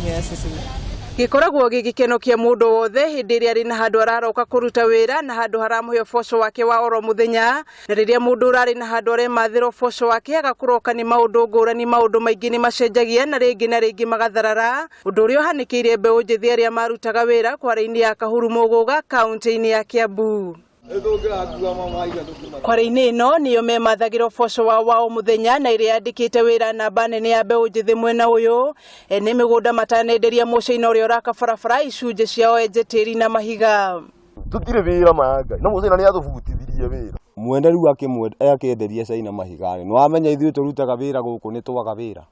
Yes. Gĩkoragwo gĩ gĩkeno kĩa mũndũ wothe hĩndĩ ĩrĩa arĩ na handũ araroka kũruta wĩra na handũ haramũhe ũboco wake wa oro mũthenya. Na rĩrĩa mũndũ ũrarĩ na handũ aremathĩra ũboco wake aga kũroka nĩ maũndũ ngũrani, maũndũ maingĩ nĩ macenjagia na rĩngĩ na rĩngĩ magatharara. Ũndũ ũrĩa ũhanĩkĩire mbeũ njĩthĩ arĩa marutaga wĩra kware-inĩ ya Kahuru Mũgũga kaunti-inĩ ya Kiambu. Kware-inĩ ĩno nĩyo memathagĩra ũboco wao wa o mũthenya na ĩrĩa yandĩkĩte wĩra namba nene ya mbeũ njĩthĩ mwena ũyũ. Ene mĩgũnda matanenderia mũcaina ũrĩa ũraka barabara icunjĩ ciao enje tĩri na mahiga. Tutire wĩra maya Ngai no mũcaina nĩ atũbutithirie wĩra. Mwene rĩu akĩenderia caina mahiga rĩ, nĩwamenya ithuĩ tũrutaga wĩra gũkũ nĩ twaga wĩra.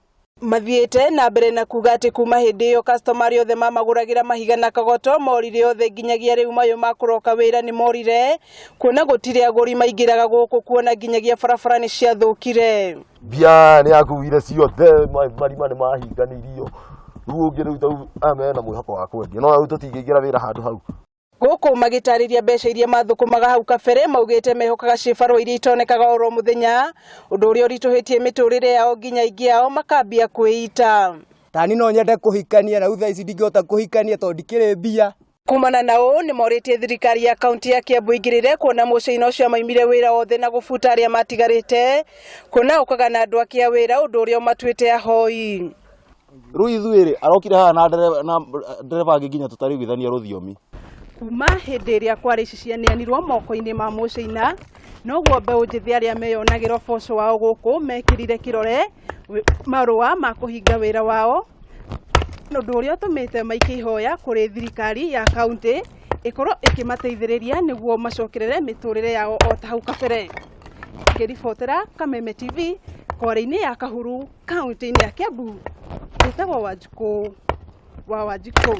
Mathiĩte na mbere na kuga atĩ kuma hĩndĩ ĩyo customer arĩa othe mamagũragĩra mahiga na kagoto morire othe nginyagia rĩu mayũ ma kũroka wĩra nĩ morire, kuona gũtirĩ agũri maingĩraga gũkũ kuona nginyagia barabara nĩ ciathũkire. Mbia nĩ akuire ciothe, marima nĩ mahinganĩirio. Rĩu ũngĩ rĩu tau aya mena mwĩhoko wa kwendia no rĩu tũtingĩingĩra wĩra handũ hau. Gũkũ magĩtarĩria mbeca iria mathũkũmaga hau kabere maugĩte mehokaga cibarũa iria itonekaga oro mũthenya, ũndũ ũrĩa ũritũhĩtie mĩtũrĩre yao nginya aingĩ ao makambia kwĩita. Tani no nyende kũhikania na rĩu thaa ici ndingĩhota kũhikania tondũ ndikĩrĩ mbia. Kumana na ũũ nĩ morĩtie thirikari ya kaunti ya Kiambu ĩingĩrĩre kuona mũcaina ũcio amaimire wĩra wothe na gũbuta arĩa matigarĩte, kuona okaga na andũ ake a wĩra ũndũ ũrĩa ũmatuĩte ahoi. Rĩu ithuĩ rĩ, arokire haha na ndereba angĩ nginya tũtaraiguithania rũthiomi. Kuma hĩndĩ ĩrĩa kware ici cianeanirwo moko-inĩ ma mũcaina, noguo mbeũ njĩthĩ arĩa meyonagĩra ũboco wao gũkũ mekĩrire kĩrore marũa ma kũhinga wĩra wao, ũndũ ũrĩa ũtũmĩte maikie ihoya kũrĩ thirikari ya kaunti ĩkorwo ĩkĩmateithĩrĩria nĩguo macokerere mĩtũrĩre yao o ta hau kabere. Ngĩribotera Kameme TV kware-inĩ ya Kahuru kaunti-inĩ ya Kiambu, njĩtagwo Wanjikũ wa Wanjikũ.